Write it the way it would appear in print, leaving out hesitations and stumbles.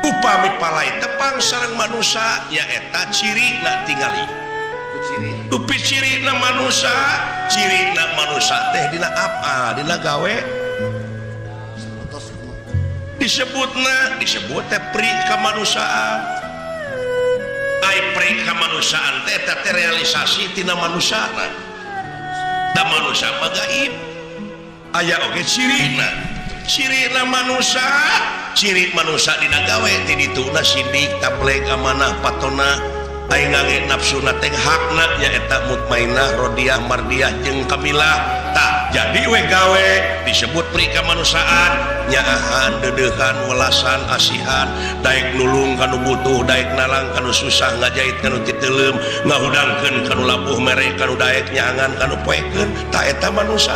Upami palai tepang sareng manusia, nyaeta cirina tingali. Dupi cirina manusia, cirina manusia teh dina apa, dina gawe disebutna, disebut teh pri kemanusiaan. Ai pri kemanusiaan teh eta teh realisasi tina manusiana da manusia mah gaib. Aya oge cirina, cirina manusia, ciri manusia dina gawe ti dituna sidik, tableg, amanah, patona. Ai ngangge nafsuna teh hakna nyaeta mutmainah, rodiah, mardiah jeung kamilah. Tak jadi we gawe disebut pri kemanusiaan, nyaahan, deudeuhan, welasan, asihan, daek nulung kanu butuh, daek nalang kanu susah, ngajait kanu titeuleum, ngahudangkeun kanu labuh, mere kanu daek, nyaangan kanu poekeun. Ta eta manusia.